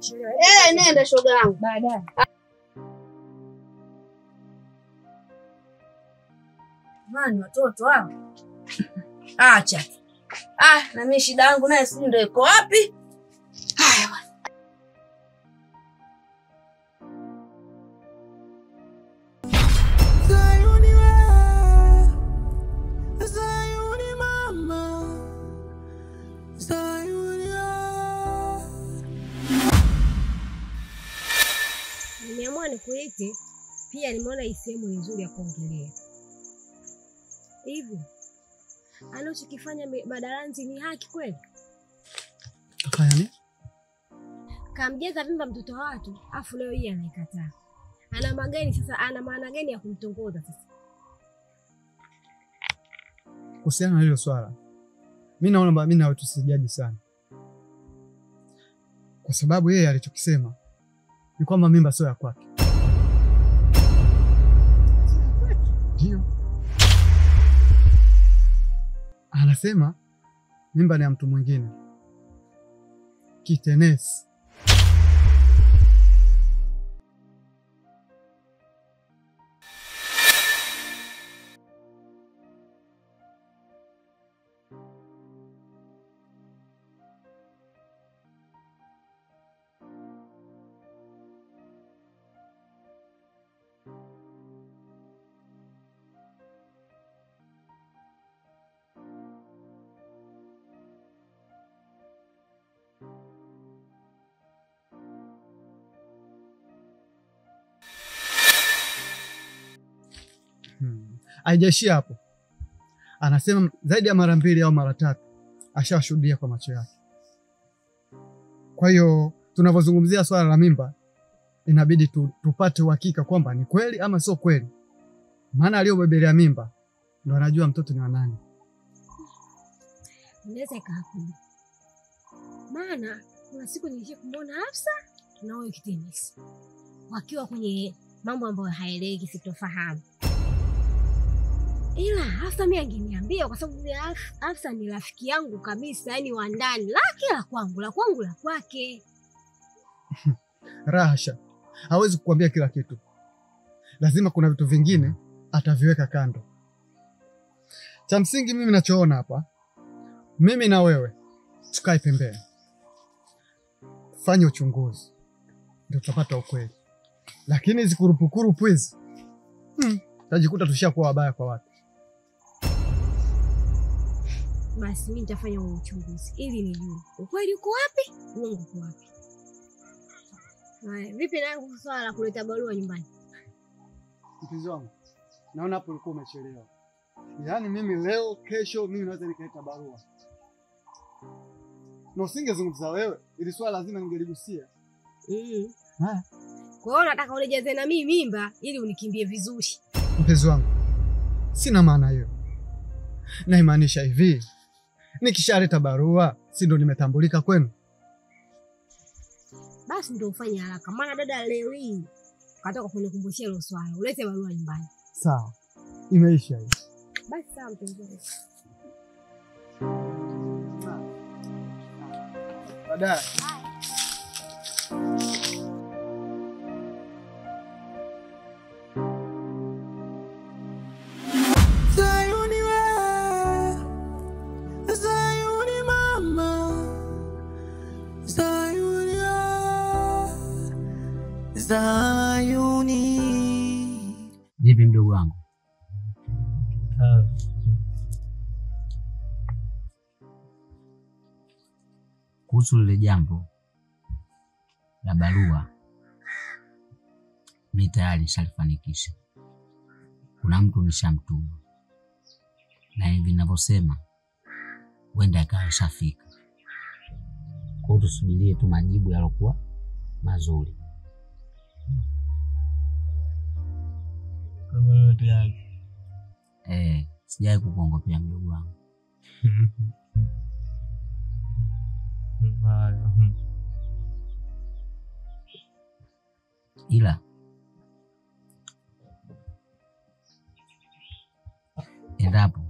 nachelewa. Nenda shoga yangu. Baadaye. Mani watoto hao. Acha. Ah, na mimi shida yangu naye sijui ndio iko wapi. Haya bwana. Zayuni we, Zayuni mama, Zayuni we. Nimeamua nikuite, pia nimeona hii sehemu ni nzuri ya kuongelea. Hivi anachokifanya Badalanzi ni haki kweli? Kafanya nini? Kamjaza mimba mtoto wa watu, afu leo hii anaikataa. Ana magani sasa, ana maana gani ya kumtongoza sasa? Kuhusiana na hilo swala, mimi naona mimi na wewe tusijaji sana. Kwa sababu yeye alichokisema ni kwamba mimba sio ya kwake. Ndio. Anasema mimba ni ya mtu mwingine. Kitenesi. Haijaishia hapo. Anasema zaidi ya mara 2 au mara 3 ashashuhudia kwa macho yake. Kwa hiyo tunapozungumzia swala la mimba inabidi tupate uhakika kwamba ni kweli ama sio kweli. Maana aliyobebelea mimba ndo anajua mtoto ni wa nani. Inaweza ikawa. Maana kuna siku nilishia kumuona Hafsa na huyo Kitenesi wakiwa kwenye mambo ambayo haeleweki, sitofahamu. Ila Hafsa mimi angeniambia, kwa sababu Hafsa ni rafiki yangu kabisa, yani wa ndani, lake la kwangu, la kwangu la kwake. Rahasha, hawezi kukuambia kila kitu. Lazima kuna vitu vingine ataviweka kando. Cha msingi mimi ninachoona hapa, mimi na wewe tukae pembeni, fanye uchunguzi, ndio tutapata ukweli. Lakini hizi kurupukurupu hizi, tajikuta tushakuwa wabaya kwa watu. Basi mimi nitafanya uchunguzi ili nijue ukweli uko wapi, uongo uko wapi. Haya, vipi na kuhusu swala la kuleta barua nyumbani? Mpenzi wangu, naona hapo ulikuwa umechelewa. Yaani mimi leo kesho mimi naweza nikaleta barua. Na usingezungumza wewe, ili swala lazima ningeligusia. Kwa hiyo nataka unijaze na mimi mimba ili unikimbie vizuri. Mpenzi wangu, sina maana hiyo. Naimaanisha hivi, nikishaleta barua si ndo nimetambulika kwenu? Basi ndio ufanye haraka, maana dada leo hii katoka kunikumbushia hilo swala, ulete barua nyumbani. Sawa, imeisha hiyo. Basi sawa mpenzi wangu. Baadaye. Zayuni we, Zayuni mama, Zayuni we, Zayuni. Vipi mdogo wangu? Kuhusu lile jambo la barua, mimi tayari nishalifanikisha. Kuna mtu nishamtuma, na hivi ninavyosema huenda akawa shafika. Kwa hiyo tusubirie tu majibu yalokuwa mazuri. Sijawahi kukuongopea mdogo wangu. Ila endapo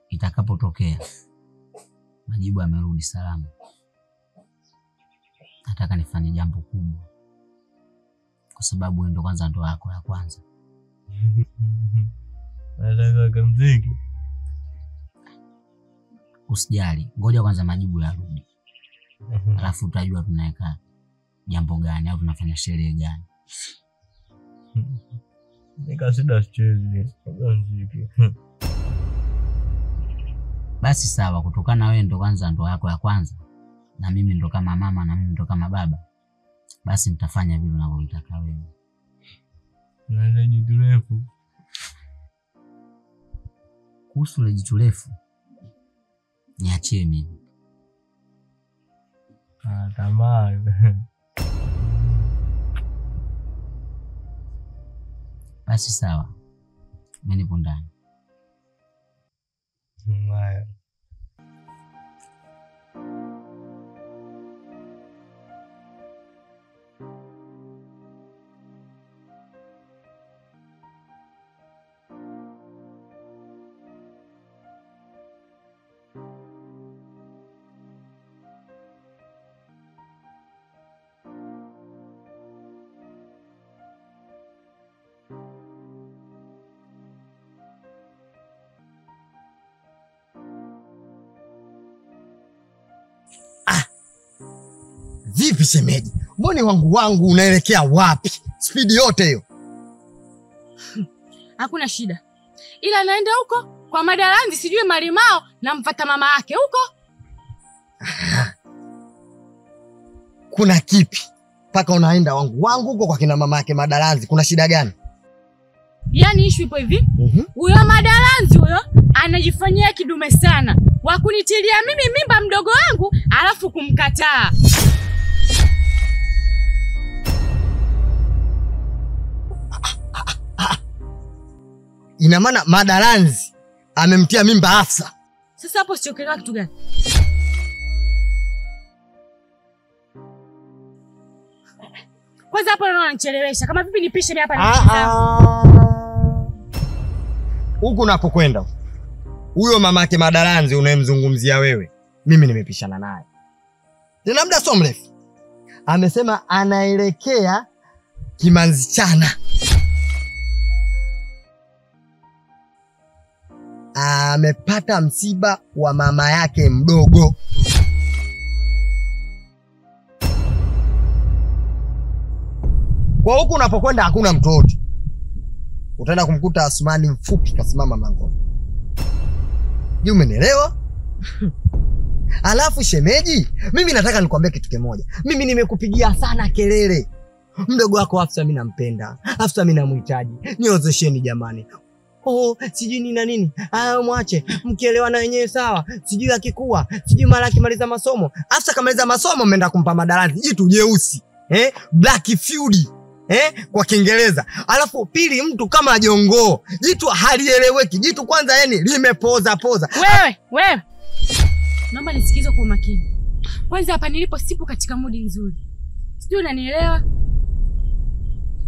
itakapotokea majibu yamerudi salama, Nataka nifanye jambo kubwa. Kwa sababu wewe ndo kwanza ndoa yako ya kwanza. Nataka kamziki. Usijali, ngoja kwanza majibu yarudi. Alafu utajua tunaweka jambo gani au tunafanya sherehe gani. Nikasida sichezi, mziki. Basi sawa, kutokana wewe ndo kwanza ndoa yako ya kwanza na mimi ndo kama mama na mimi ndo kama baba, basi nitafanya vile unavyotaka wewe. Na jitu refu. Kuhusu ile jitu refu niachie mimi. Ah, tamaa. Basi sawa, mimi nipo ndani. Haya. Vipi shemeji? Mboni wangu unaelekea wapi? Spidi yote hiyo. Hakuna shida. Ila naenda huko kwa Madalanzi sijui Malimao na mfata mama yake huko. Kuna kipi? Paka unaenda wangu huko kwa kina mama yake Madalanzi, kuna shida gani? Yaani issue ipo hivi. Huyo Madalanzi huyo anajifanyia kidume sana. Wakunitilia mimi mimba mdogo wangu alafu kumkataa. Ina maana Madalanzi amemtia mimba Hafsa. Sasa hapo sichokelea kitu gani? Kwanza hapo naona ananichelewesha. Kama vipi nipishe mimi hapa na huku unapokwenda. Huyo mamake Madalanzi unayemzungumzia wewe, mimi nimepishana naye. Tena muda sio mrefu. Amesema anaelekea Kimanzichana. Amepata msiba wa mama yake mdogo. Kwa huku unapokwenda hakuna mtoto. Utaenda kumkuta Asmani mfupi kasimama mlangoni. Je, umenielewa? Alafu shemeji, mimi nataka nikwambie kitu kimoja. Mimi nimekupigia sana kelele. Mdogo wako Hafsa mimi nampenda. Hafsa mimi namhitaji. Niozesheni jamani. Oh, sijui nini na nini. Ah, mwache. Mkielewana wenyewe sawa. Sijui akikua, sijui mara akimaliza masomo. Hafsa kamaliza masomo mmeenda kumpa Madalanzi jitu jeusi. Black Fury. Kwa Kiingereza. Alafu pili mtu kama jongoo. Jitu halieleweki. Jitu kwanza yani limepoza poza. Wewe. Naomba nisikize kwa makini. Kwanza hapa nilipo sipo katika mudi nzuri. Sijui unanielewa?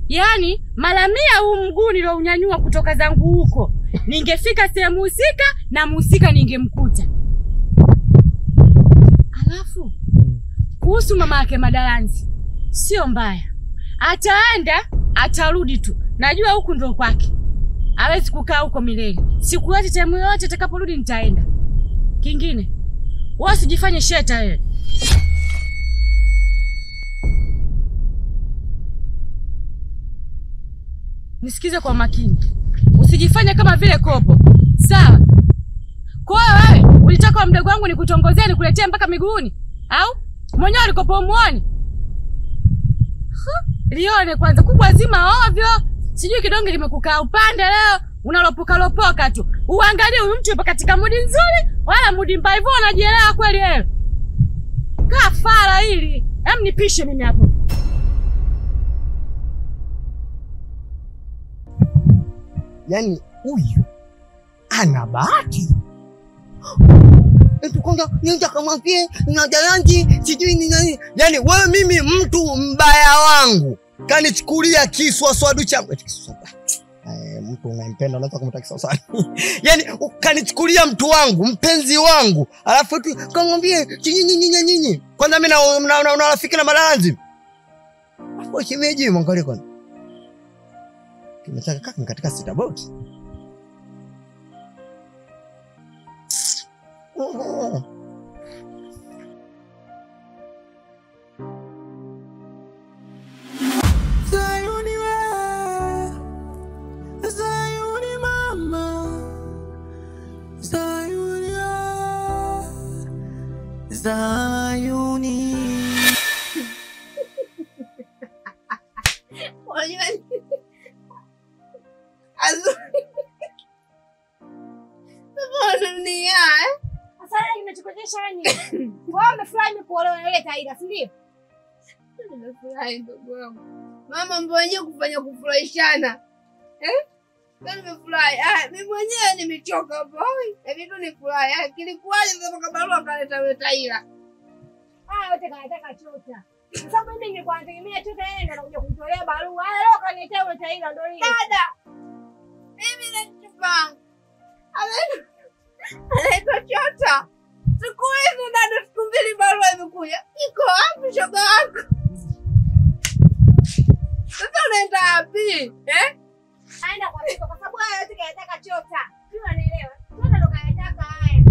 Yaani mara 100 huu mguu niliounyanyua kutoka zangu huko, ningefika sehemu husika na mhusika ningemkuta. Alafu kuhusu mama yake Madalanzi, sio mbaya. Ataenda, atarudi tu. Najua huku ndio kwake. Hawezi kukaa huko milele. Siku yote time yote atakaporudi nitaenda. Kingine, wewe usijifanye sheta wewe. Nisikize kwa makini. Usijifanye kama vile kopo. Sawa? Kwa hiyo wewe ulitaka mdogo wangu nikutongozee nikuletee mpaka miguuni? Au mwenyewe alikopo muone? Lione kwanza kubwa zima ovyo. Sijui kidonge kimekukaa upande leo, unalopoka lopoka tu. Uangalie huyu mtu yupo katika mudi nzuri wala mudi mbaya hivyo unajielewa kweli wewe? Kafara hili. Hem nipishe mimi hapo. Yaani huyu ana bahati. Eti kwanza ninja kamwambie Madalanzi sijui ni nani. Yaani wewe mimi mtu mbaya wangu kanichukulia kiswa swadu changu. Mtu unayempenda unaweza kumtaka sawa. Yaani ukanichukulia mtu wangu, mpenzi wangu, alafu tu kangambie nyinyi nyinyi nyinyi. Kwanza mimi na rafiki na Madalanzi. Hapo shemeji mwangalie kwanza. Kimetaka kaka katika sita box. Zayuni we, Zayuni mama, Zayuni we, Zayuni. Wewe umefurahi kuolewa na yule Taira, si ndio? Nimefurahi ndugu wangu. Mama mwenyewe kufanya kufurahishana. Mimi nimefurahi. Mimi mwenyewe nimechoka boy. Hebu tu nifurahi. Kilikuwaje sasa barua kaleta yule Taira? Yote kanataka chota. Kwa sababu mimi nilikuwa nategemea chota yeye ndo anakuja kumtolea barua. Leo kaniletea yule Taira ndio ile. Dada. Mimi na mchumba. Anaitwa Chota. Siku hizi dada, siku mbili barua imekuja. Iko wapi shoga wako? Sasa unaenda wapi? Aenda kwa Chota kwa sababu haya yote kayataka Chota. Sio, unanielewa? Chota ndo kayataka haya.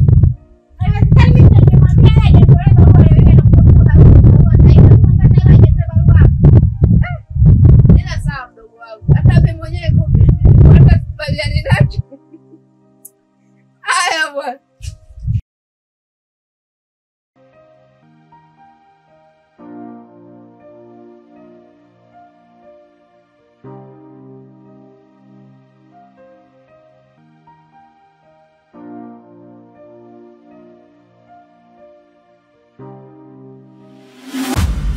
Haiwezekani mimi ningemwambia yeye hajatolea barua leo yeye anakuja barua Taira. Mpaka yeye hajatolea barua. Ila sawa mdogo wangu. Hata mimi mwenyewe hata sikubaliani nacho. Haya bwana.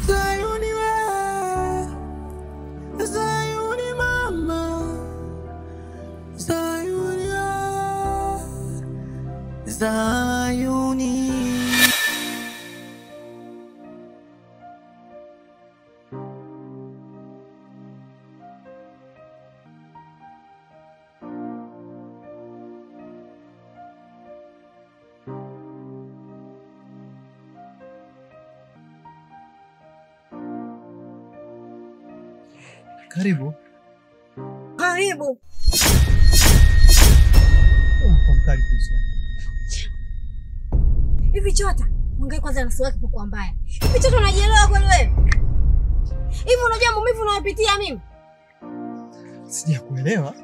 Zayuni we, Zayuni mama, Zayuni we, Zayuni. Karibu. Karibu. Unakuwa mkali kuhusu. Hivi Chota, mwangalie kwanza nafsi yako kwa mbaya. Hivi Chota unajielewa kweli wewe? Hivi unajua maumivu unayopitia mimi? Sijakuelewa.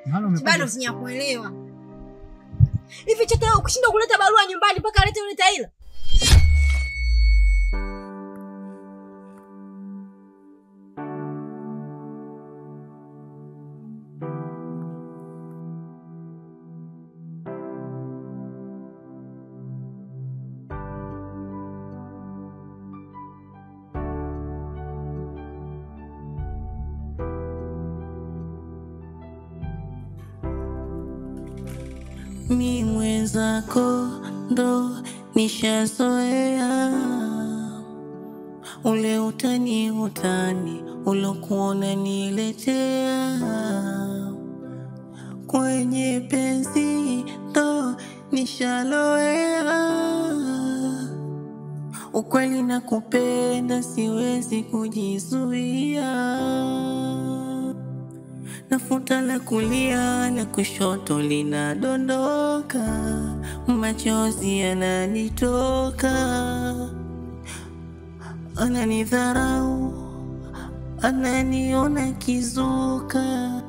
Maana umekuja bado sijakuelewa. Hivi Chota wewe ukishindwa kuleta barua nyumbani mpaka alete yule Taira? Mi mwenzako ndo nishazoea ule utani utani ulokuwa unaniletea kwenye penzi ndo nishaloea. Ukweli nakupenda siwezi kujizuia. Nafuta la kulia la kushoto linadondoka, machozi yananitoka. Ananidharau, ananiona kizuka.